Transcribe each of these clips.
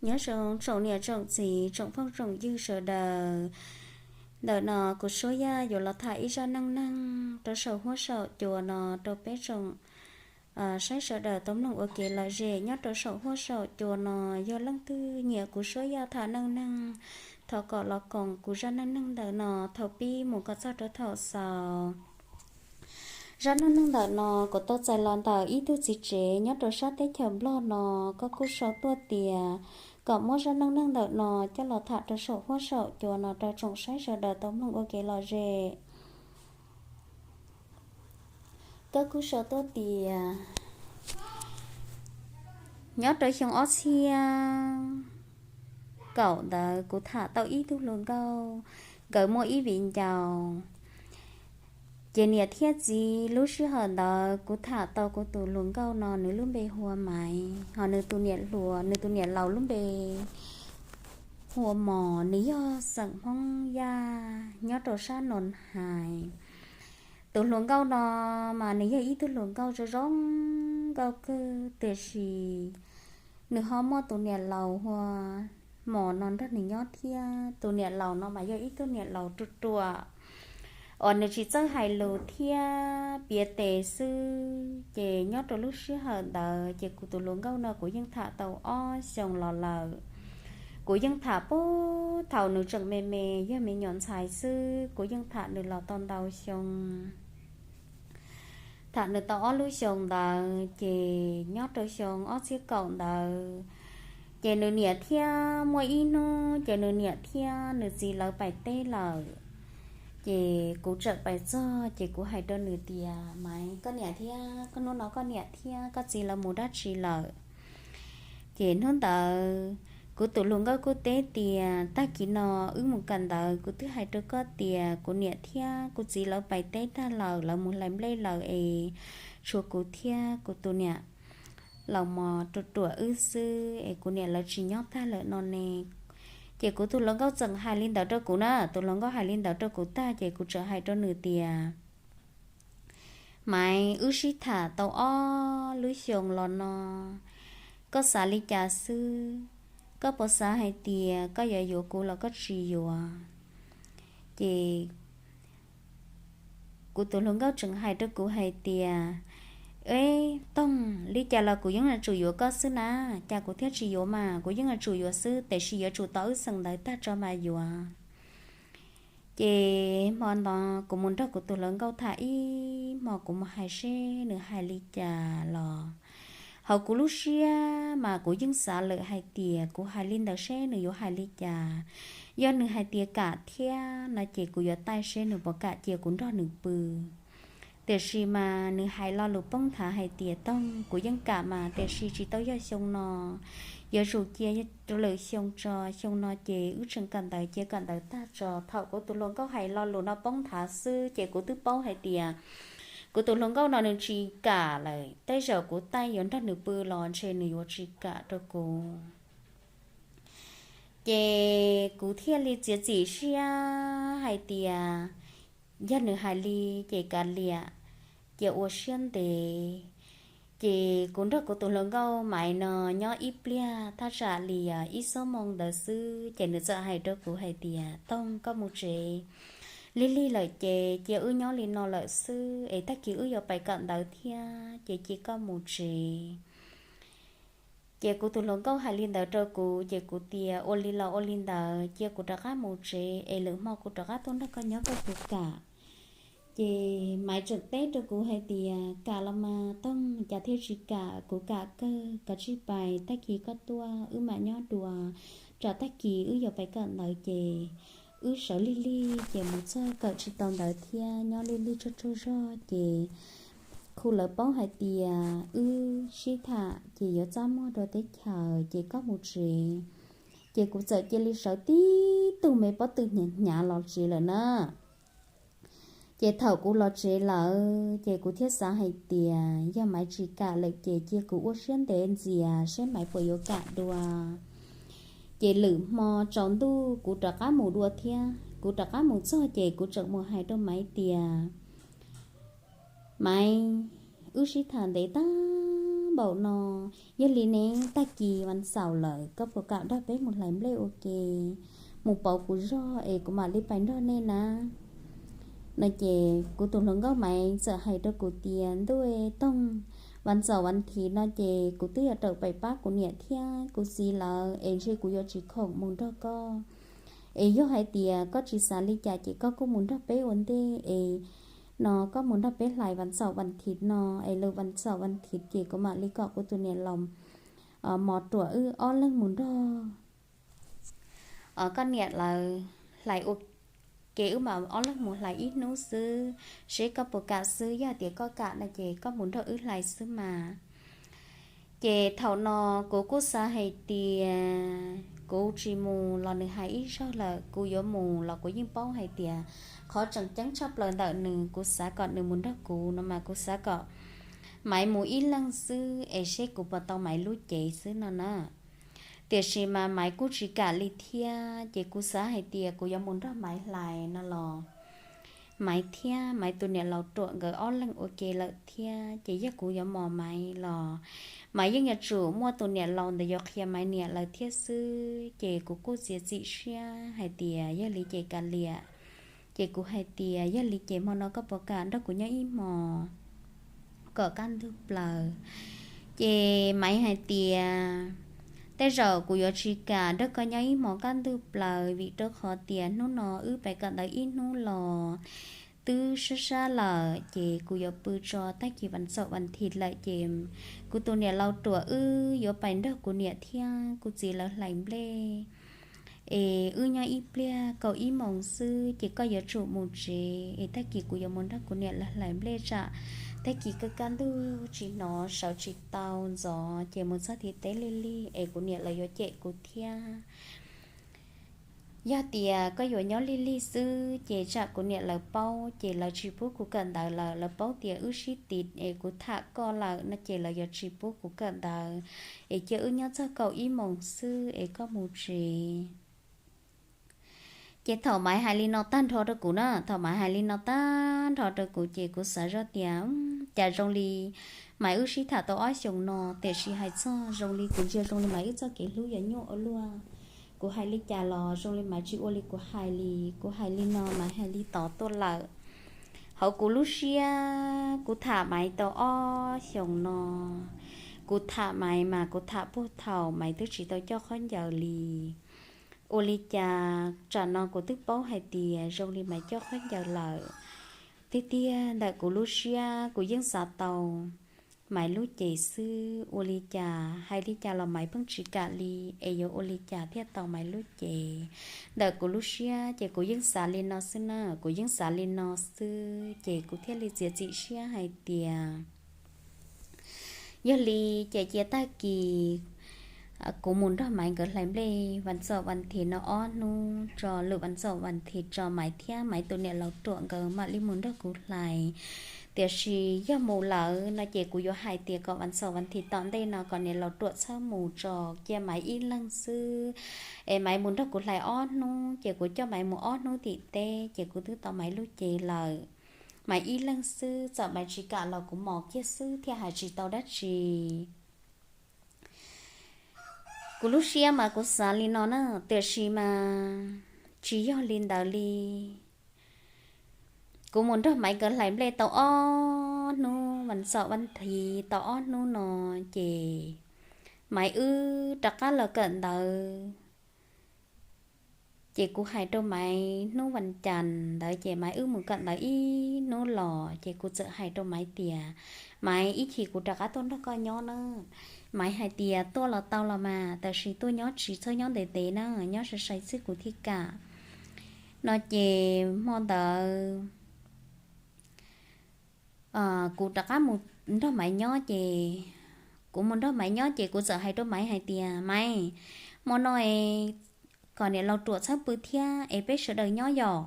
Nyob zoo tsoom niam tsoom txiv tsoom phooj tsoom ywg sawv daws. Ntawm no kuv Suab Yaj yuav los tham ib zaj neej neeg rau saum huab saum cua no rau peb tsoom saib sawv daws tau mloog ua kev lom zem. Nyob rau saum huab saum cua no, yog leej twg nyiam kuv Suab Yaj tham neej neeg, thov kom los koom kuv zaj neej neeg ntawm no thaum pib mus kom txog rau thaum xaus. Zaj neej neeg ntawm no kuv tau txais los ntawm ib tug txiv tsev nyob rau sab teb chaws Nplog no, koj kuj sau tuaj tias kom muab zaj neej neeg ntawm no coj los tham rau saum huab saum cua no rau tsoom saib sawv daws tau mloog ua kev lom zem. Koj kuj sau tuaj tias nyob rau xyoo ob txhiab kaum ntawd kuv tham tau ib tug hluas nkauj, nkawd muaj ib viv ncaus. Ces niam thiab txiv lub sij hawm ntawd kuv tham tau kuv tus hluas nkauj no nws lub npe hu ua Maiv, ho nws tus niam hluas, nws tus niam laus lub npe hu ua Mos, nws yog xeem Hmoob Yaj nyob rau sab Noos Hais. Tus hluas nkauj no mas nws yog ib tug hluas nkauj zoo zoo nkauj kawg, tiam sis nws ho muaj tus niam laus hu ua Mos no nrog nws nyob thiab. Tus niam laus no mas yog ib tug niam laus ruam ruam uas nws tsis txawj hais lus thiab piav tes xwb. Ces nyob rau lub sij hawm ntawd ces kuv tus hluas nkauj no kuv yeej tham tau ob xyoos los lawm. Kuv yeej tham puag thaum nws tseem me me, yog me nyuam ntxhais xwb, kuv yeej tham nws los tau ntau xyoo. Tham nws tau ob lub xyoos ntawd ces nyob rau xyoo ob txhiab kaum ntawd ces nws niam thiab, muaj ib hnub ces nws niam thiab nws txiv lawv pais teb lawm. Ces kuv txawm pais txog ces kuv hais rau nws tias, Maiv, koj niam thiab, koj hnub no koj niam thiab koj txiv lawv mus dab tsi lawm? Ces hnub ntawd kuv tus hluas nkauj kuj teb tias, Tag kis no wb mus kawm ntawv, kuv twb hais rau koj tias kuv niam thiab kuv txiv lawv pais teb tag lawm, lawv mus hlais nplej lawm es tshuav kuv thiab kuv tus niam laus Mos ruam ruam wb xwb es kuv niam lawv tsis nyob tag lawm no ne. Ces kuv tus hluas nkauj txawm hais li ntawd rau kuv na, tus hluas nkauj hais li ntawd rau kuv tag ces kuv txawm hais rau nws tias, Maiv, wb sib tham tau ob lub xyoos los no, koj xav li cas xwb? Koj puas xav hais tias koj yuav yuav kuv los koj tsis yuav? Ces kuv tus hluas nkauj tseem hais rau kuv hais tias, Eb Toog, li cas los kuv yeej yuav tsum yuav koj xwb na, cas kuv thiaj tsis yuav mas, kuv yeej yuav tsum yuav xwb, tiam sis yuav tsum tos wb xeem ntawv tag tso mas yuav. Ces hmo ntawd kuv mus nrog kuv tus hluas nkauj tham ib hmo, kuv mus hais seb nws hais li cas los, hauv kuv lub siab mas kuv yeej xav lawm hais tias kuv hais li ntawd seb nws yuav hais li cas. Yog nws hais tias kam thiab no ces kuv yuav taij seb nws puas kam cia kuv nrog nws pw. Tiam sis mas nws hais lo lus poob nthav hais tias, Toog, kuv yeej kam mas, tiam sis tsis tau yog xyoo no, yuav tsum cia lwm xyoo tso, xyoo no ces wb tseem kawm ntawv, cia kawm ntawv tag tso. Thaum kuv tus hluas nkauj hais lo lus no poob nthav xwb ces kuv twb paub hais tias kuv tus hluas nkauj no nws tsis kam lawm, tej zaum kuv taij yuav nrog nws pw los ntshe nws yuav tsis kam rau kuv. Ces kuv thiaj li txiav txim siab hais tias yog nws hais li ces kav liam, cia ua siab ntev. Ces kuv nrog kuv tus hluas nkauj Maiv no nyob ib pliag thaj tsam li ib xuab moos ntawd xwb ces nws txawm hais rau kuv hais tias, Toog, koj mus tsev, lig lig lawm ces cia wb nyob li no lawm xwb es tag kis wb yuav pais kawm ntawv thiab ces cia koj mus tsev. Ces kuv tus hluas nkauj hais li ntawd rau kuv ces kuv tias, Ua li los ua li ntawd, cia kuv rov qab mus tsev es lwm hmo kuv rov qab tuaj nrog koj nyob koj puas kam? Ces Maiv tseem teb rau kuv hais tias, Kam los mas Toog, cas thiaj tsis kam, kuv kam kawg, koj cia li pais, tag kis koj tuaj wb mam nyob dua, tsam tag kis wb yuav pais kawm ntawv ces wb sawv lig lig ces mus txog kawm tsis tau ntawv thiab nyob lig lig tsaug tsaug zog ces khu lawv paub hais tias wb sib tham ces yuav txaj muag rau teb chaws ces koj mus tsev. Ces kuv txawm cia li sawv tib tug me pob tw hnyav hnyav los tsev lawm na. Ces thaum kuv los tsev lawm ces kuv thiaj xav hais tias yog Maiv tsis kam lawm ces cia kuv ua siab ntev ntxias seb Maiv puas yuav kam dua. Ces lwm hmo tsaus ntuj kuv rov qab mus dua thiab. Kuv rov qab mus txog ces kuv tseem mus hais rau Maiv tias, Maiv, wb sib tham ntev tag npaum no, yog li ne tag kis vas xaum lawm koj puas kam nrog peb mus hlais nplej ua ke, mus pauv kuv zog es kuv mam li pais nrog nej na? No ces kuv tus hluas nkauj Maiv txawm hais rau kuv tias, Ntuj, toog vas xaum vas thiv no ces kuv twb yuav rawm pais pab kuv niam thiab kuv txiv lawm es ntshe kuv yuav tsis khoom mus nrog koj. Es yog hais tias koj tsis xav li cas ces koj kuj mus nrog peb ua ntej es no koj mus nrog peb hlais vas xaum vas thiv no es lwm vas xaum vas thiv ces kuv mam li kom kuv tus niam laus mos ruam wb ob leeg mus nrog koj niam lawv hlais ua ke, wb mam ob leeg mus hlais ib hnub xwb, seb koj puas kam xwb. Yog tias koj kam no ces koj mus nrog wb hlais xwb mas. Ces thaum no kuv kuj xav hais tias kuv tsis mus los nws hais ib zaug lawm, kuv yuav mus los kuv yeej paub hais tias qhov tseem ceeb tshaj plaws ntawm nws, kuv xav kom nws mus nrog kuv no mas kuv xav kom Maiv mus ib leeg xwb es seb kuv puas tau Maiv lub cev xwb no na. Tiam sis mas Maiv kuj tsis kam li thiab, ces kuv xav hais tias kuv yuav mus nrog Maiv hlais no los Maiv thiab Maiv tus niam laus ruam nkawd ob leeg ua ke lawm thiab, ces yog kuv yuav mos Maiv los Maiv yeej yuav tsum muaj tus niam laus ntawd yuav qhia Maiv niam lawv thiab xwb. Ces kuv kuj txiav txim siab hais tias yog li ces kav liam. Ces kuv hais tias yog li ces hmo no koj puas kam nrog kuv nyob ib hmos kom kaj ntug plaws? Ces Maiv hais tias tej zaum kuv yuav tsis kam nrog koj nyob ib hmos kaj ntug plaws vim rau qhov tias hnub no wb pais kawm ntawv ib hnub los twb sab sab lawm, ces kuv yuav pw tso, tag kis vas xaum vas thiv lawm ces kuv tus niam laus ruam wb yuav pais nrog kuv niam thiab kuv txiv lawv hlais nplej. Es wb nyob ib pliag kaum ib moos xwb ces koj yuav tsum mus tsev, es tag kis kuv yuav mus nrog kuv niam lawv hlais nplej tsam tag kis kaj kaj ntug tsis hnov sawv tsis tau ntxov ces mus txog tim teb lig lig es kuv niam lawv yuav cem kuv thiab. Yog tias koj yuav nyob lig lig xwb ces tsam kuv niam lawv paub ces lawv tsis pub kuv kawm ntawv lawm, lawv paub tias wb sib tim es kuv tham koj lawm no ces lawv yuav tsis pub kuv kawm ntawv. Es cia wb nyob txog kaum ib moos xwb es koj mus tsev. Ces thaum Maiv hais li no tag nrho rau kuv na, thaum Maiv hais li no tag nrho rau kuv ces kuv xav zoj tias cas zoo li Maiv wb sib tham tau ob xyoos no, tiam sis hais txog zoo li kuv ntsia zoo li Maiv wb txoj kev hlub yuav nyuaj ua luaj. Kuv hais li cas los zoo li Maiv tsis ua li kuv hais li, kuv hais li no Maiv hais li tod tuaj lawm. Hauv kuv lub siab kuv tham Maiv tau ob xyoos no, kuv tham Maiv mas kuv tham puag thaum Maiv twb tsis tau coj khaub ncaws li. Ua li cas tsam no kuv twb paub hais tias zoo li Maiv coj khaub ncaws lawm. Tiag tiag ntawm kuv lub siab kuv yeej xav tau Maiv lub cev xwb, ua li cas hais li cas los Maiv pheej tsis kam li, es yuav ua li cas thiaj tau Maiv lub cev. Ntawm kuv lub siab ces kuv yeej xav li no xwb na, kuv yeej xav li no xwb ces kuv thiaj li txiav txim siab hais tias yog li ces cia tag kis kuv mus nrog Maiv nkawd hlais nplej vas xaum vas thiv no ob hnub tso, lwm vas xaum vas thiv tso Maiv thiab Maiv tus niam laus ruam nkawd mam li mus nrog kuv hlais. Tiam sis yog mus lawm no ces kuv yuav hais tias kom vas xaum vas thiv tom ntej no kom niam laus ruam txhawb mus tso, cia Maiv ib leeg xwb. Es Maiv mus nrog kuv hlais ob hnub ces kuv coj Maiv mus ob hnub tim teb ces kuv twb tau Maiv lub cev lawm. Maiv ib leeg xwb, txawm Maiv tsis kam los kuv mos kiag xwb thiaj hais tsis tau dab tsi. Kuv lub siab mas kuv xav li no na, tiam sis mas tsis yog li ntawd li. Kuv mus nrog Maiv nkawd hlais nplej tau ob hnub vas xaum vas thiv tau ob hnub no ces Maiv wb rov qab los kawm ntawv. Ces kuv hais rau Maiv hnub vas cas ntawd ces Maiv wb mus kawm ntawv ib hnub los ces kuv txawm hais rau Maiv tias, Maiv, ib chim kuv rov qab tuaj nrog koj nyob na. Maiv hais tias tuaj los tau los mas, tab sis tuaj nyob tsis txhob nyob ntev ntev na, nyob sai sai xwb kuv thiaj kam. No ces hmo ntawd kuv rov qab mus nrog Maiv nyob ces, kuv mus nrog Maiv nyob ces kuv txawm hais rau Maiv hais tias, Maiv, hmo no es kom niam laus ruam txhawb pw thiab es peb sawv daws nyob yom.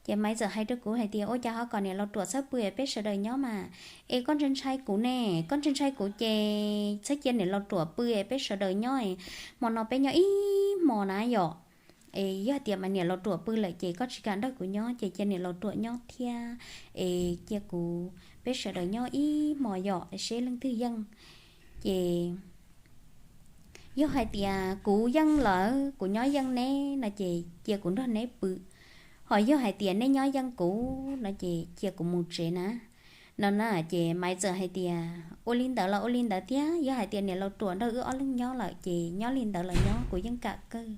Ces Maiv txawm hais rau kuv hais tias, Ua cas ho kom niam laus ruam txhawb pw es peb sawv daws nyob mas? Es koj ntshai ntshai kuv ne, koj ntshai ntshai kuv ces txhob cia niam laus ruam pw es peb sawv daws nyob, hmo no peb nyob ib hmo na yom. Es yog tias mas niam laus ruam pw lawm ces koj tsis kam nrog kuv nyob ces cia niam laus ruam nyob thiab, es cia kuv, peb sawv daws nyob ib hmo yom, seb leej twg yeej. Ces yog hais tias kuv yeej lawm, kuv nyob yeej neb no ces cia kuv nrog neb pw, ho yog hais tias neb nyob yeej kuv no ces cia kuv mus tsev na, no na. Ces Maiv txawm hais tias ua li ntawd los ua li ntawd thiab, yog hais tias niam laus ruam nrog wb ob leeg nyob lawm ces nyob li ntawd los nyob, kuv yeej kam kawg.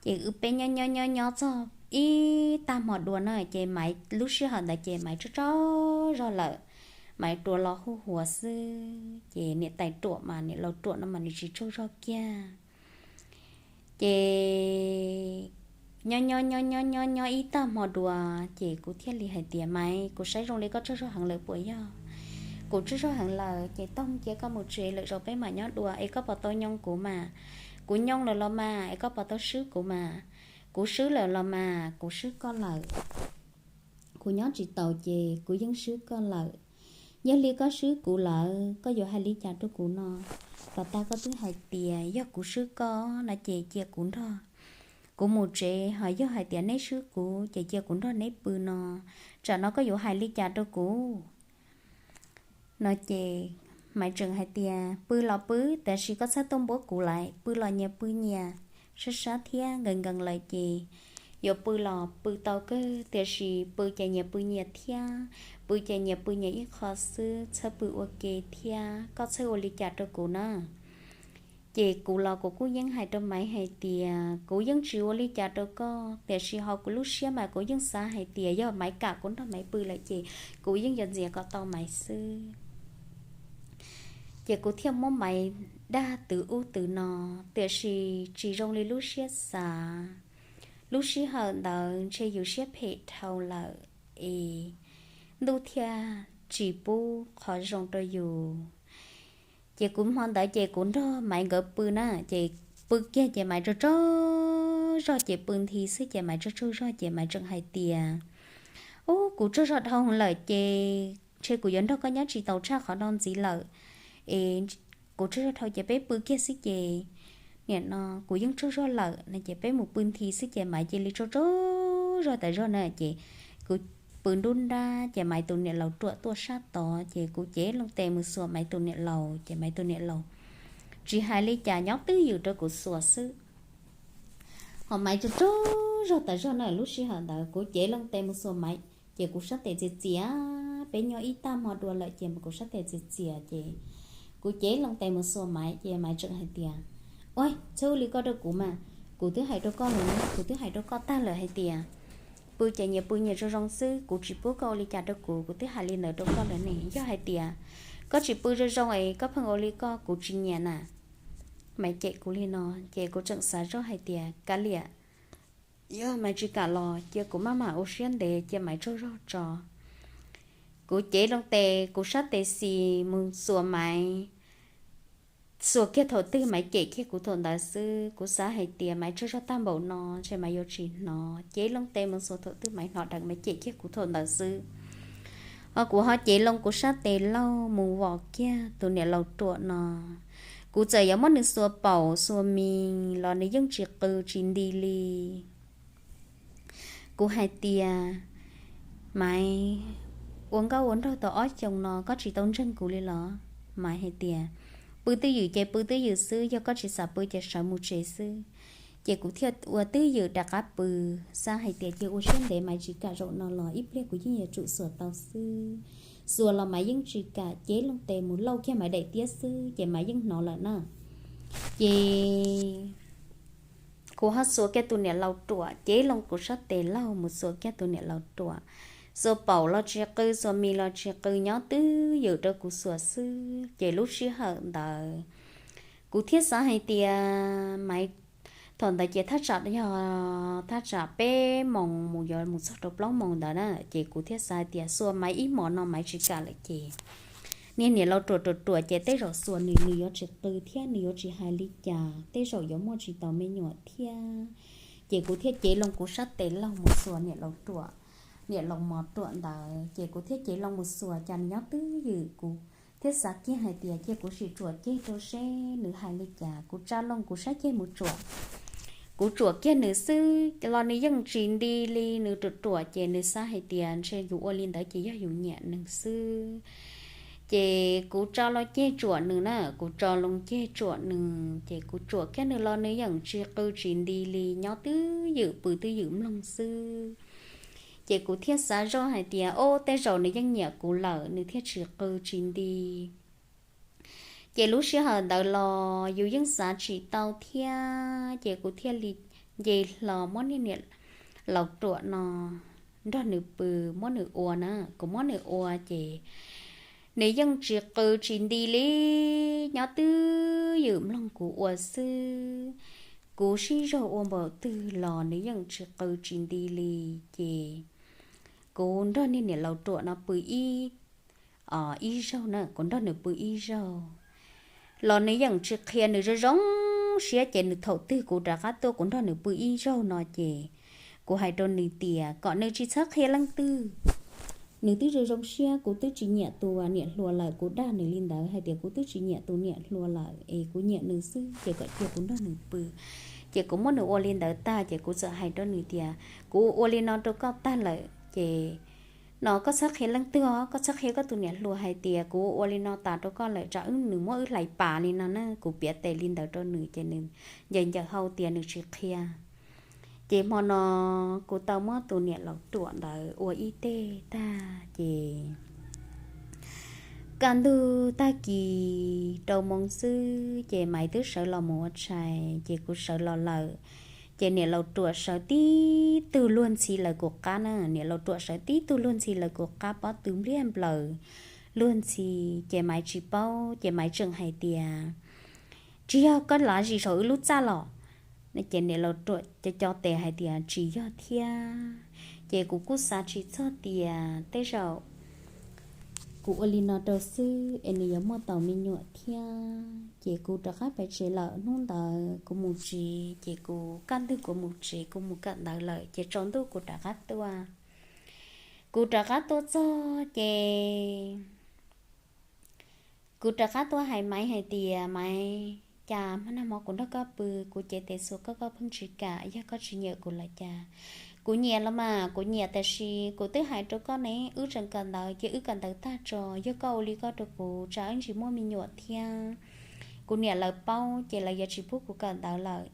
Ces wb peb nyob nyob nyob nyob txog ib tag hmo dua na, ces Maiv lub sij hawm ntawd ces Maiv tsaug tsaug zog lawm, Maiv rua los hu huav xwb ces niam tais ruam mas niam laus ruam no mas nws tsis tsaug zog kiag. Ces nyob nyob nyob nyob nyob nyob ib tag hmo dua, ces kuv thiaj li hais tias Maiv, kuv saib zoo li koj tsaug zog heev lawm puas yog? Kuv tsaug zog heev lawm ces tag cia koj mus tsev, lwm zaus peb mam nyob dua es koj puas tau nyoo kuv mas? Kuv nyoo lawm los mas es koj puas tau swb kuv mas? Kuv swb lawm los mas, kuv swb koj lawm. Kuv nyob tsis taus ces kuv yeej swb koj lawm. Yog li koj swb kuv lawm koj yuav hais li cas rau kuv no? Tom tag koj twb hais tias yog kuv swb koj no ces cia kuv nrog kuv mus tsev, ho yog hais tias neb swb kuv ces cia kuv nrog neb pw no, tsam no koj yuav hais li cas rau kuv? No ces Maiv tseem hais tias pw los pw, tiam sis koj txhob tuaj npuab kuv lawm, pw los nyias pw nyias, sab sab thiab nkees nkees lawm ces yuav pw los pw tau kawg, tiam sis pw ces nyias pw nyias thiab, pw ces nyias pw nyias ib qho xwb, txhob pw ua ke thiab, koj txhob ua li cas rau kuv na. Ces kuv los kuv kuj yeej hais rau Maiv hais tias kuv yeej tsis ua li cas rau koj, tiam sis ho kuv lub siab mas kuv yeej xav hais tias yog Maiv kam kuv nrog Maiv pw lawm ces kuv yeej yuav ntxias kom tau Maiv xwb. Ces kuv thiaj muab Maiv dag twv ub twv no, tiam sis tsis zoo li lub siab xav. Lub sij hawm ntawd ntshe yus siab phem dhau lawm es ntuj thiaj tsis pub qhov zoo rau yus. Ces kuv hmo ntawd ces kuv nrog Maiv nkawd pw na, ces pw kiag ces Maiv tsaug tsaug zog ces pw nthi xwb ces Maiv tsaug tsaug zog ces Maiv tseem hais tias, Ub, kuv tsaug zog dhau lawm ces ntshe kuv yuav nrog koj nyob tsis taus tshaj qhov no ntxiv lawm es kuv tsaug zog dhau ces peb pw kiag xwb ces nim no kuv yeej tsaug zog lawm no ces peb mus pw nthi xwb ces Maiv cia li tsaug tsaug zog tas zog na ces kuv pw nruab nrab ces Maiv tus niam laus ruam tuaj sab tod ces kuv cev loo tes mus xuas Maiv tus niam laus ces Maiv tus niam laus tsis hais li cas nyob twj ywm rau kuv xuas xwb. Ho Maiv tsaug tsaug zog tas zog na, lub sij hawm ntawd kuv cev loo tes mus xuas Maiv ces kuv sab tes txias txias, peb nyob ib tag hmo dua lawm ces kuv sab tes txias txias ces kuv cev loo tes mus xuas Maiv ces Maiv tseem hais tias, Ua, txhob ua li koj rau kuv mas, kuv twb hais rau koj lawm, kuv twb hais rau koj tag lawm hais tias pw ces nyias pw nyias zoo zoo xwb, kuv tsis pub koj ua li cas rau kuv, kuv twb hais li ntawd rau koj lawm ne, yog hais tias koj tsis pw zoo zoo es koj pheej ua li koj kuv tsis nyiam na. Maiv cem kuv li no ces kuv tseem xav zoj hais tias kav liam, yog Maiv tsis kam los cia kuv maj mam ua siab ntev cia Maiv tsaug zog tso. Kuv cev loo tes, kuv sab tes xis mus xuas Maiv, xuas kiag thaum twg Maiv cem kiag kuv thaum ntawd xwb. Kuv xav hais tias Maiv tsaug zog tag npaum no ntshe Maiv yuav tsis hnov, cev loo tes mus xuas thaum twg Maiv hnov dheev Maiv cem kiag kuv thaum ntawd xwb. Ho kuv ho cev loo kuv sab tes laug mus vom kiag tus niam laus ruam no. Kuv txawm yuav muab nws xuas paum xuas mis los nws yeej tsis qw tsis nti li. Kuv hais tias, Maiv, ua nkauj ua nraug tau ob xyoos no koj tsis tau ntseeg kuv li los? Maiv hais tias, Pw twj ywm ces pw twj ywm xwb, yog koj tsis xav pw ces sawv mus tsev xwb. Ces kuv thiaj ua twj ywm rov qab pw, xav hais tias cia ua siab ntev Maiv tsis kam zaum no los ib pliag kuv yeej yuav tsum xuas tau xwb. Xuas los Maiv yeej tsis kam, cev loo tes mus lauj kiag Maiv daim tiab xwb ces Maiv yeej hnov lawm na. Ces kuv ho xuas kiag tus niam laus ruam, cev loo kuv sab tes laug mus xuas kiag tus niam laus ruam. Xuas paum los tsis qw, xuas mis los tsis qw, nyob twj ywm rau kuv xuas xwb. Ces lub sij hawm ntawd kuv thiaj xav hais tias Maiv, thaum ntawd ces thaj tsam yog thaj tsam peb moos mus yuav mus txog rau plaub moos ntawd na, ces kuv thiaj xav hais tias xuas Maiv ib hmos no Maiv tsis kam lawm ces niag niam laus ruam ruam ruam ces tej zaum xuas nws, nws yuav tsis qw thiab nws yuav tsis hais li cas, tej zaum yuav muaj tsis tau me nyuam thiab. Ces kuv thiaj cev loo kuv sab tes laug mus xuas niam laus ruam, niam laus mos ruam ntawd, ces kuv thiaj cev loo mus xuas cas nws nyob twj ywm. Kuv thiaj xav kiag hais tias cia kuv sim tsuam ceg rau seb nws hais li cas. Kuv tsa loo kuv sab ceg mus tsuam, kuv tsuam kiag nws xwb los nws yeej tsis nti li, nws ruam ruam ces nws xav hais tias ntshe yus ua li ntawd ces yog yus nyiam nws xwb. Ces kuv tso loo ceg tsuam nws na, kuv tso loo ceg tsuam nws ces kuv tsuam kiag nws los nws yeej tsis qw tsis nti li, nyob twj ywm pw twj ywm mloog xwb. Ces kuv thiaj xav zoj hais tias, o, tej zaum nws yeej nyiam kuv lawm nws thiaj tsis qw tsis nti. Ces lub sij hawm ntawd los yus yeej xav tsis tau thiab, ces kuv thiaj li nce hlo muab niag niam laus ruam no nrog nws pw, muab nws ua na, kuv muab nws ua ces nws yeej tsis qw tsis nti li, nyob twj ywm mloog kuv ua xwb. Kuv sib zog ua npaum twg los nws yeej tsis qw tsis nti li. Ces kuv nrog niag niam laus ruam no pw ib, ib zaug na, kuv nrog nws pw ib zaug los nws yeej tsis qhia, nws zoo zoo siab. Ces nws thaum twg kuv rov qab tuaj kuv nrog nws pw ib zaug no ces kuv hais rau nws tias kom nws tsis txhob qhia leej twg. Nws twb zoo zoo siab, kuv twb tsis nyiam tus niam hluas lawm, kuv dag nws li ntawd hais tias kuv twb tsis nyiam tus niam hluas lawm es kuv nyiam nws xwb ces kom cia kuv nrog nws pw. Ces kuv muab nws ua li ntawd tag ces kuv txawm hais rau nws tias, kuv ua li no rau koj tag lawm ces no koj txhob qhia leej twg os, koj txhob qhia koj tus niam hluas hais tias kuv ua li no tas rau koj lawm tsam wb, nws muab wb hlais pas li no na. Kuv piav tes li ntawd rau nws ces nws ncaws ncaws hau tias nws tsis qhia. Ces hmo no kuv tau muab tus niam laus ruam ntawd ua ib teg tag ces kaj ntug tag kis rau moo xwb ces Maiv twb sawv los mus ua tshais ces kuv sawv los lawm. Ces niam laus ruam sawv tib tug luag ntxhi lawv kuv qab na, niam laus ruam sawv tib tug luag ntxhi lawv kuv qab pob tw npliag nplaws luag ntxhi. Ces Maiv tsis paub ces Maiv tseem hais tias, tsis yog koj lav zis saum wb lub txaj los? Ces niam laus ruam co co tes hais tias tsis yog thiab. Ces kuv kuj xav tsis txog tias tej zaum kuv ua li no rau xwb es nws yuav muaj tau me nyuam thiab. Ces kuv rov qab pem tsev lawm, hnub ntawd kuv mus tsev ces kuv kaj ntug kuv mus tsev, kuv mus kawm ntawv lawm ces tsaus ntuj kuv rov qab tuaj. Kuv rov qab tuaj txog ces kuv rov qab tuaj hais Maiv hais tias, Maiv, cas hmo nag hmo kuv nrog koj pw kuv cev tes xuas koj, koj pheej tsis kam, yog koj tsis nyiam kuv los cas? Kuv nyiam los mas, kuv nyiam tab sis kuv twb hais rau koj ne, wb tseem kawm ntawv ces wb kawm ntawv tag tso, yog koj ua li koj rau kuv tsam wb tsis muaj me nyuam thiab. Kuv niam lawv paub ces lawv yuav tsis pub kuv kawm ntawv lawm.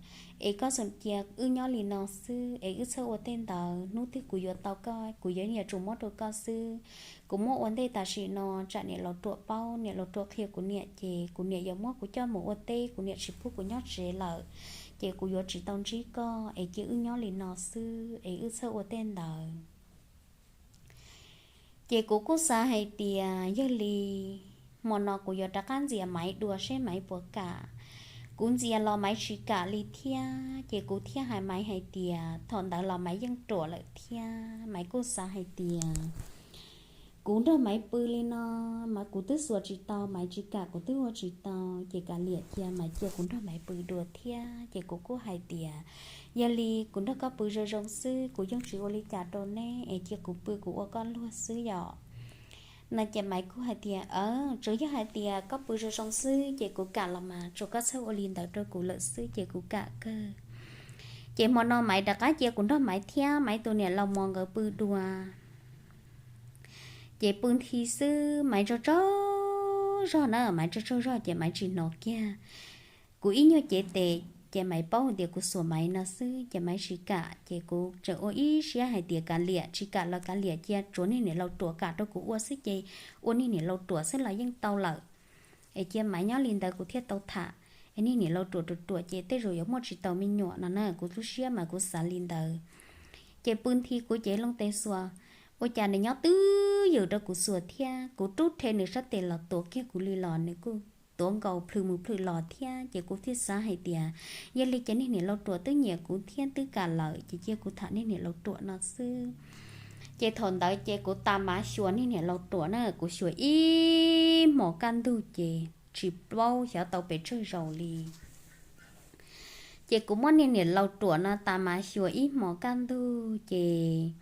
Es koj xum cia wb nyob li no xwb es wb txhob ua tej ntawd, hnub twg kuv yuav tau koj kuv yuav niam tsum muab rau koj xwb. Kuv muab ua ntej tam sim no tsam niam laus ruam paub, niam laus ruam qhia kuv niam ces kuv niam yuav muab kuv coj mus ua teb, kuv niam tsis pub kuv nyob tsev lawm. Ces kuv yuav tsis tau ntsib koj es cia wb nyob li no xwb es wb txhob ua tej ntawd. Ces kuv kuj xav hais tias yog li hmo no kuv yuav rov qab ntxias Maiv dua seb Maiv puas kam. Kuv ntxias los Maiv tsis kam li thiab ces kuv thiaj hais Maiv hais tias thaum ntawd los Maiv yeej ruam lawm thiab. Maiv kuj xav hais tias kuv nrog Maiv pw li no mas kuv twb xuas tsis tau, Maiv tsis kam kuv twb ua tsis tau, ces kav liam cia Maiv cia kuv nrog Maiv pw dua thiab. Ces kuv kuj hais tias yog li kuv nrog koj pw zoo zoo xwb, kuv yeej tsis ua li cas rau neb es cia kuv pw kuv ua koj luag xwb yom. No ces Maiv kuj hais tias, tsuas yog hais tias koj pw zoo zoo xwb ces kuv kam los mas, tsuas koj txhob ua li ntawd rau kuv lawm xwb ces kuv kam kawg. Ces hmo no Maiv rov qab cia kuv nrog Maiv thiab Maiv tus niam laus mos nkawd pw dua. Ces pw nthi xwb Maiv tsaug tsaug zog na, Maiv tsaug tsaug zog ces Maiv tsis hnov kiag kuv ib nyuag cev tes. Ces Maiv paub tias kuv xuas Maiv no xwb ces Maiv tsis kam, ces kuv tseem ua ib siab hais tias kav liam, tsis kam los kav liam, cia tsuav niag niam laus ruam kam rau kuv ua xwb ces ua niag niam laus ruam xwb los yeej tau lawm. Es cia Maiv nyob li ntawd kuv thiaj tau tham, es niag niam laus ruam ruam ruam ces tej zaum yuav muaj tsis tau me nyuam no na, kuv lub siab mas kuv xav li ntawd. Ces pw nthi kuv cev loo tes xuas, ua cas nws nyob twj ywm rau kuv xuas thiab, kuv rub rhe nws sab tes los tuav kiag kuv li los nws kuj tuav nkaus plhws mus plhws los thiab. Ces kuv thiaj xav hais tias yog li ces niag niam laus ruam twb nyiam kuv thiab twb kam lawm ces cia kuv tham niag niam laus ruam no xwb. Ces thaum ntawd ces kuv tas mav xyuas niag niam laus ruam na, kuv xyuas ib hmos kaj ntug ces tsis paub xyov tau pes tsawg zaus li. Ces kuv muab niag niam laus ruam no tas mav xyuas ib hmos kaj ntug ces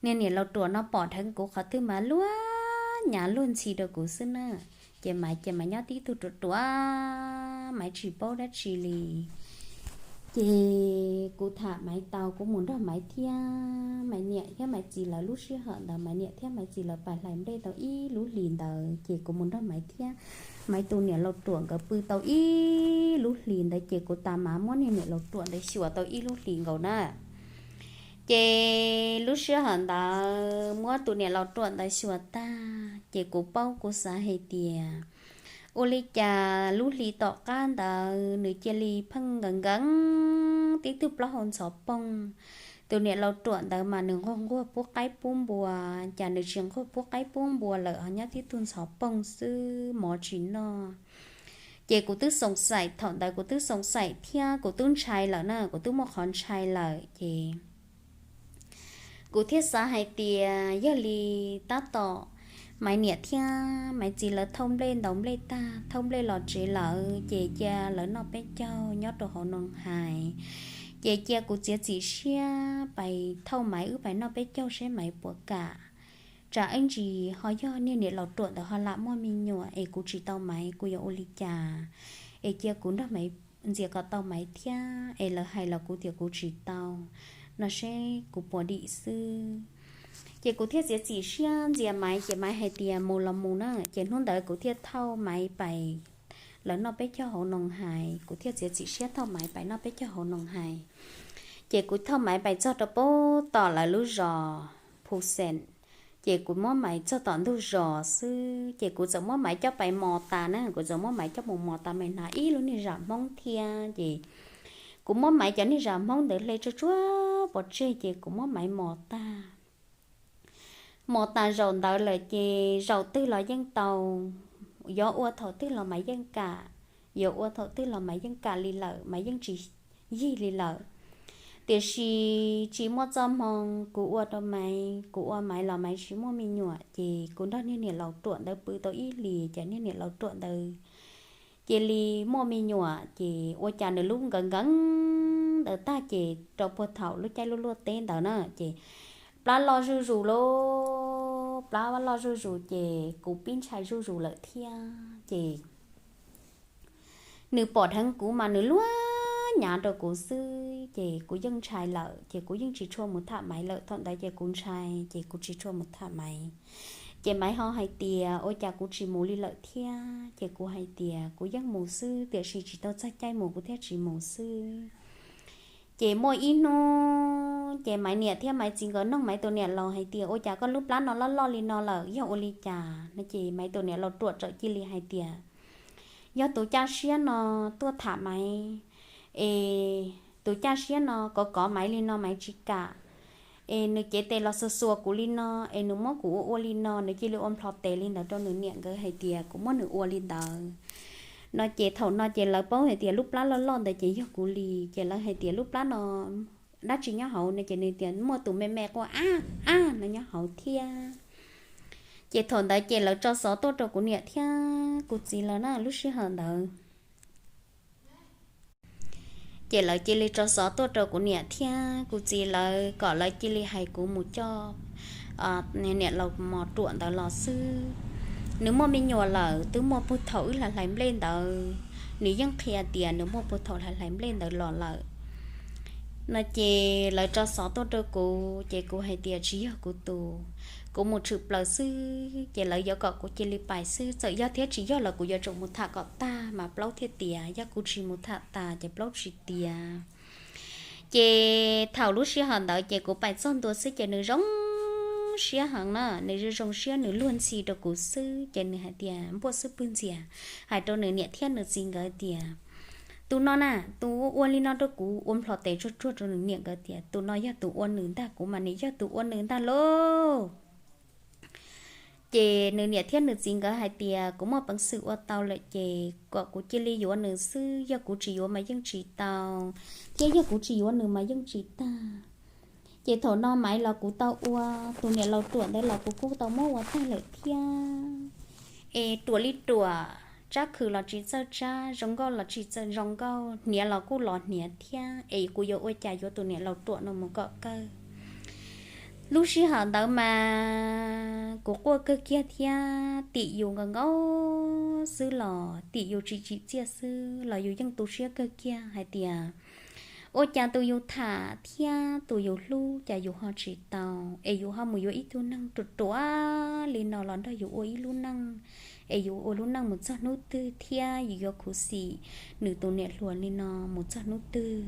niag niam laus ruam no pom dheev kuv qhov twg mas luag nyav luag ntxhi rau kuv xwb na. Ces Maiv ces Maiv nyob tib tug ruam ruam, Maiv tsis paub dab tsi li. Ces kuv tham Maiv tau, kuv mus nrog Maiv thiab Maiv niam thiab Maiv txiv lawv, lub sij hawm ntawd Maiv niam thiab Maiv txiv lawv pais hlais nplej tau ib lub hlis ntawd, ces kuv mus nrog Maiv thiab Maiv tus niam laus ruam nkawd pw tau ib lub hlis ntawd, ces kuv tas mam muab niag niam laus ruam ntawd xyuas tau ib lub hlis nkaus na. Ces lub sij hawm ntawd muab tus niam laus ruam ntawd xyuas tag, ces kuv paub, kuv xav hais tias ua li cas lub hli tom qab ntawd nws cia li pheej nkees nkees tib tug plaub hau ntxhov poog. Tus niam laus ruam ntawd mas nws nquag nquag pub qaib pub npua, cas nws tsis nquag pub qaib pub npua lawm, ho nyob tib tug ntxhov poog xwb, mov tsis noj. Ces kuv twb xoom xaim, thaum ntawd kuv twb xoom xaim thiab kuv twb ntshai lawm na, kuv twb muaj qhov ntshai lawm ces kuv thiaj xav hais tias yog li tab tom Maiv niam thiab Maiv txiv lawv thauj nplej ntaus nplej tag, thauj nplej los tsev lawm, ces cia lawv noj peb caug nyob rau hauv noo hais. Ces cia kuv txiav txim siab pais thauj Maiv wb pais noj peb caug seb Maiv puas kam. Tsam ib ntsis ho yog niag niam laus ruam ntawd ho lam muaj me nyuam es kuv tsis tau Maiv kuv yuav ua li cas? Es cia kuv nrog Maiv ntxias kom tau Maiv thiab, es lawv hais los kuv tias kuv tsis tau, no seb kuv puas dim xwb. Ces kuv thiaj txiav txim siab ntxias Maiv, ces Maiv hais tias mus los mus na, ces hnub ntawd kuv thiaj thauj Maiv pais lawv noj peb caug hauv noo hais, kuv thiaj txiav txim siab thauj Maiv pais noj peb caug hauv noo hais. Ces kuv thauj Maiv pais txog rau pem tom lawv lub zos Phu Xeem, ces kuv muab Maiv txog tom ntug zos xwb, ces kuv txawm muab Maiv coj pais mos tas na, kuv txawm muab Maiv coj mus mos tas, Maiv hnav ib lub niag zam Hmoob thiab, ces kuv muab Maiv cov niag zam Hmoob ntawd hle tsuag tsuag pov tseg, ces kuv muab Maiv mos tag. Mos tas zaum ntawd lawm ces zaum twg los yeej tau, yuav ua thaum twg los Maiv yeej kam, yuav ua thaum twg los Maiv yeej kam li lawm, Maiv yeej tsis yig li lawm. Tiam sis tsis muaj txoj hmoo kuv ua rau Maiv, kuv ua Maiv los Maiv tsis muaj me nyuam, ces kuv nrog niag niam laus ruam ntawd pw tau ib hlis, ces niag niam laus ruam ntawd cia li muaj me nyuam, ces ua cas nws lub nkees nkees ntawd tag, ces rau puag thaum lub caij luaj luaj teb ntawd na, ces plab loj zuj zus lauj, plab loj zuj zus, ces kuv pib ntshai zuj zus lawm thiab, ces nws pom dheev kuv mas nws luag nyav rau kuv xwb, ces kuv yeej ntshai lawm, ces kuv yeej tsis tshua mus tham Maiv lawm. Thaum ntawd ces kuv ntshai, ces kuv tsis tshua mus tham Maiv. Ces Maiv ho hais tias ua cas kuv tsis mus li lawm thiab, ces kuv hais tias kuv yeej mus xwb, tiam sis tsis tau txog caij mus kuv thiaj tsis mus xwb. Ces muaj ib hnub ces Maiv niam thiab Maiv txiv nkawd noog Maiv tus niam laus hais tias ua cas koj lub plab no loj loj li no lawm, yog ua li cas no, ces Maiv tus niam laus ruam txawm cia li hais tias yog tus caj siab no tuaj tham Maiv, es tus caj siab no kov kov Maiv li no Maiv tsis kam, es nws cev tes los xuas xuas kuv li no, es nws muab kuv ua ua li no, nws cia li ua nplho tes li ntawd rau nws niam nkawd hais tias kuv muab nws ua li ntawd no. Ces thaum no ces lawv paub hais tias lub plab loj loj ntawd ces yog kuv li, ces lawv hais tias lub plab no dab tsi nyob hauv no, ces nws tias muaj tus me me quaj ab ab no nyob hauv thiab. Ces thaum ntawd ces lawv tso xov tuaj rau kuv niam thiab kuv txiv lawv na, lub sij hawm ntawd ces lawv cia li tso xov tuaj rau kuv niam thiab kuv txiv lawv kom lawv cia li hais kuv mus coj niam laus mos ruam ntawd los xwb. Nws muaj me nyuam lawm, twb muaj puag thaum wb hlais hlais nplej ntawd, nws yeej qhia tias nws muaj puag thaum hlais hlais nplej ntawd los lawm no. Ces lawv tso xov tuaj rau kuv, ces kuv hais tias tsis yog kuv tus, kuv mus tshwm plaws xwb, ces lawv yuav kom kuv cia li pais xwb. Txawm yog thiab tsis yog los kuv yuav tsum mus tham kom tag mas plaub thiaj tiav, yog kuv tsis mus tham tas ces plaub tsis tiav. Ces thaum lub sij hawm ntawd ces kuv pais txog ntua xwb ces nws zoo siab heev na, nws zoo zoo siab, nws luag ntxhi rau kuv xwb ces nws hais tias npuaj xwb pwg ntxias, hais rau nws niam thiab nws txiv nkawd tias tus no na, tus ua li no rau kuv, ua nplho tes tsuag tsuag rau nws niam nkawd tias tus no yog tus ua nws ntag, kuv mas nws yog tus ua nws ntag lauj. Ces nws niam thiab nws txiv nkawd hais tias kuv muaj peev xwm ua tau lawm ces kom kuv cia li yuav nws xwb, yog kuv tsis yuav mas yeej tsis tau, thiab yog kuv tsis yuav nws mas yeej tsis tag. Ces thaum no Maiv los kuv tau ua, tus niam laus ruam ntawd los kuv kuj tau muab ua tag lawm thiab. Es ruam li ruam, tsab khw los tsis txawj tsab, zoo nkauj los tsis txawj zoo nkauj, hniav los kuj los hniav thiab, es kuv yuav ua cas yuav tus niam laus ruam no mus kom kawg. Lub sij hawm ntawd mas kuv quaj kawg kiag thiab, tim yus nkaus nkaus xwb los tim yus tsis tsim txiaj xwb los yus yeej tu siab kawg kiag hais tias Ua cas tus yus tham thiab tus yus hlub cas yus ho tsis tau, es yus ho mus yuav ib tug neeg ruam ruam li no los nrog yus ua ib lub neej, es yus ua lub neej mus txog hnub twg thiab yus yuav khuv xim nws tus niam hluas li no mus txog hnub twg.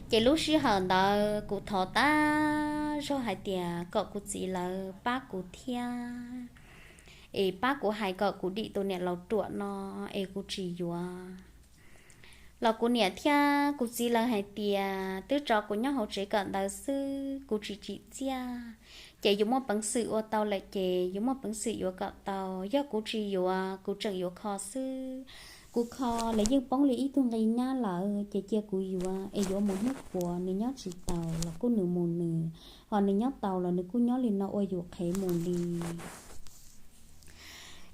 Ces lub sij hawm ntawd kuv thov tas zog hais tias kom kuv txiv lawv pab kuv thiab, es pab kuv hais kom kuv dim tus niam laus ruam no, es kuv tsis yuav. Los kuv niam thiab kuv txiv lawv hais tias twb tso kuv nyob hauv tsev kawm ntawv xwb, kuv tsis tsim txiaj, ces yus muaj peev xwm ua tau lawm ces yus muaj peev xwm yuav kom tau. Yog kuv tsis yuav, kuv tseem yuav kho xwb, kuv kho lawv yeej poob li ib tug nqi nyab lawm, ces cia kuv yuav, es yuav mus hnub puav nws nyob tsis taus los kuj nws mus nws, ho nws nyob tau los nws kuj nyob li no ua yus qhev mus li.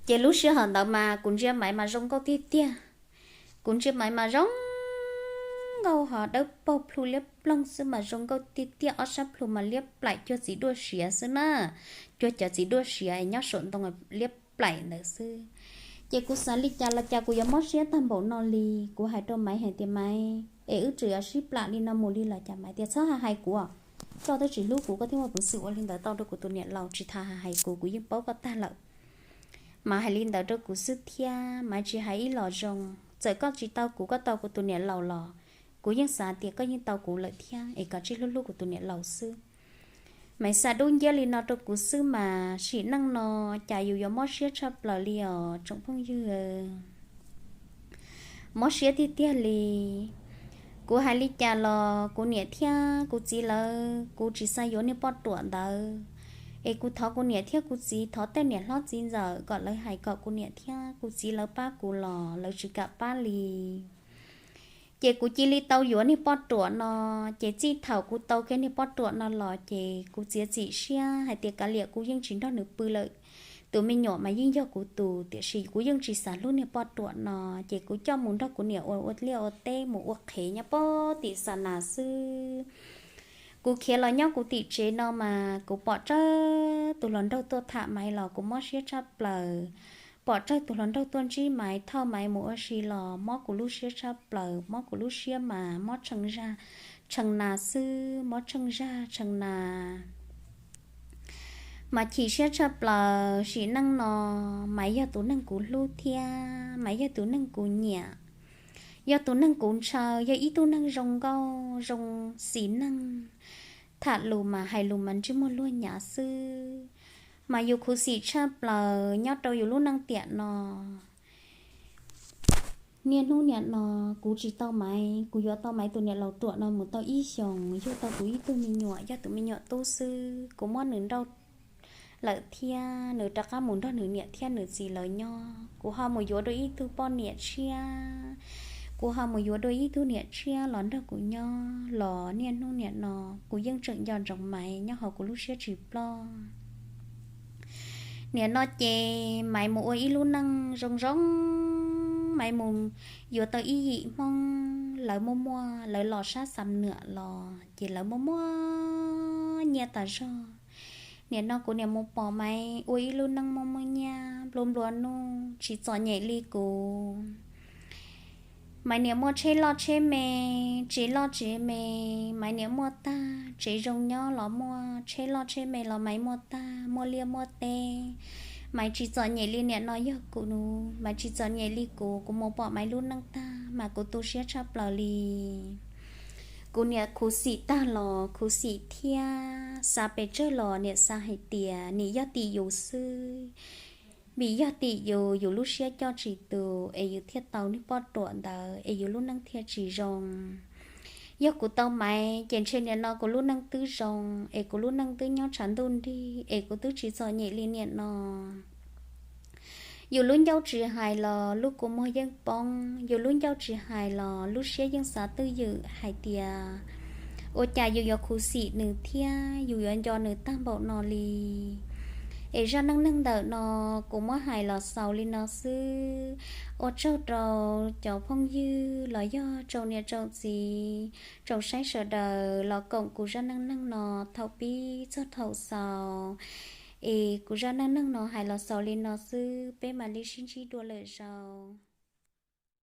Ces lub sij hawm ntawd mas kuv ntsia Maiv mas zoo nkauj tiag tiag. Kuv ntsia Maiv mas zoo nkauj ho dawb paug plhu liab ploog xwb mas zoo nkauj tiag tiag, ob sab plhu mas liab plaim cuag txiv duaj siav xwb na, cuag cov txiv duaj siav nyob saum ntoo liab plaim ntawd xwb. Ces kuv xav li cas los cas kuv yuav mob siab tag npaum no li. Kuv hais rau Maiv hais tias Maiv, es wb tseem yuav sib plam li no mus li los cas? Maiv tias txhob hais hais kuv, koj twb tsis hlub kuv koj thiaj muaj peev xwm ua li ntawd tau rau kuv tus niam laus, tsis tas hais hais kuv, kuv yeej paub koj tag lawm. Maiv hais li ntawd rau kuv xwb thiab Maiv tsis hais ib los zoo, txawm koj tsis tau kuv, koj tau kuv tus niam laus los kuv yeej xav tias koj yeej tau kuv lawm thiab, es koj cia li hlub hlub kuv tus niam laus xwb. Maiv xa dub nciab li no rau kuv xwb mas sim neej no cas yus yuav mob siab tshaj plaws li os tsoom phooj ywg. Mob siab tiag tiag li. Kuv hais li cas los kuv niam thiab kuv txiv lawv, kuv tsis xav yuav niag poj ruam ntawd. Es kuv thov kuv niam thiab kuv txiv, thov tej niam hlob txiv ntxawm kom lawv hais kom kuv niam thiab kuv txiv lawv pab kuv los lawv tsis kam pab li. Ces kuv cia li tau yuav niag poj ruam no. Ces txij thaum kuv tau kiag niag poj ruam no los ces kuv txiav txim siab hais tias kav liam kuv yeej tsis nrog nws pw lawm. Tus me nyuam mas yeej yog kuv tus, tiam sis kuv yeej tsis xav hlub niag poj ruam no. Ces kuv coj mus nrog kuv niam ua ua liaj ua teb mus ua qhev nyob pem tim xa nas xwb. Kuv khiav los nyob kuv tim tsev no mas kuv pom tsawg tus hluas nraug tuaj tham Maiv los kuv mob siab tshaj plaws. Pom tsawg tus hluas nraug tuaj ntsib Maiv, thauj Maiv mus ua si los mob kuv lub siab tshaj plaws, mob kuv lub siab mas mob tshee zag tshee nas xwb, mob tshee zag tshee nas. Mas chim siab tshaj plaws, sim neej no Maiv yog tus neeg kuv hlub thiab Maiv yog tus neeg kuv nyiam, yog tus neeg kuv ntshaw, yog ib tug neeg zoo nkauj zoo xis neej, tham lus mas hais lus mas ntsej muag luag nyav xwb. Mas yus khuv xim tshaj plaws nyob rau yus lub neej tiam no. Niaj hnub niam no kuv tsis tau Maiv, kuv yuav tau Maiv tus niam laus ruam no mus tau ib xyoos, yug tau kuv ib tug me nyuam, yog tus me nyuam tub xwb, kuv muab nws nrauj lawm thiab nws rov qab mus nrog nws niam thiab nws txiv lawv nyob. Kuv ho mus yuav dua ib tug poj niam tshiab, kuv ho mus yuav dua ib tug niam tshiab los nrog kuv nyob los niaj hnub niam no kuv yeej tseem nco ntsoov Maiv nyob hauv kuv lub siab tsis ploj. Niam no ces Maiv mus ua ib lub neej zoo zoo, Maiv mus yuav tau ib yim Hmoob, lawv muaj muaj, lawv los sab Xam Nuam los ces lawv muaj muaj nyiaj tas zog. Niam no kuv niam mus pom Maiv ua ib lub neej muaj muaj nyiaj, nplua nplua nuj, tsis txom nyem li kuv. Maiv niam muaj tsheb loj tsheb me, tsev loj tsev me, Maiv niam muaj tag, tsev zoo nyob los muaj, tsheb loj tsheb me los Maiv muaj tag, muaj liaj muaj teb. Maiv tsis txom nyem li niam no yog kuv, Maiv tsis txom nyem li kuv, kuv mus pom Maiv lub neej tag mas kuv tu siab tshaj plaws li. Kuv niam khuv xim tag los khuv xim thiab, xav pes tsawg los niam xav hais tias nim yog tim yus xwb. Vim yog tim yus, yus lub siab coj tsis tus es yus thiaj tau niag poj ruam ntawd es yus lub neej thiaj tsis zoo. Yog kuv tau Maiv ces ntshe niam no kuv lub neej twb zoo es kuv lub neej twb nyob tshav ntuj nrig es kuv twb tsis txom nyem li niam no. Yus lub ncauj tsis hais los lub kua muag yeej poob, yus lub ncauj tsis hais los lub siab yeej xav twj ywm hais tias ua cas yus yuav khuv xim nws thiab yus yuav nco nws tag npaum no li. Es zaj neej neeg ntawm no kuv muab hais los xaus li no xwb. Ua tsaug rau cov phooj ywg los yog tsoom niam tsoom txiv, tsoom saib sawv daws los koom kuv zaj neej neeg no thaum pib txog thaum xaus. Es kuv zaj neej neeg no hais los xaus li no xwb, peb mam li sib ntsib dua lwm zaus.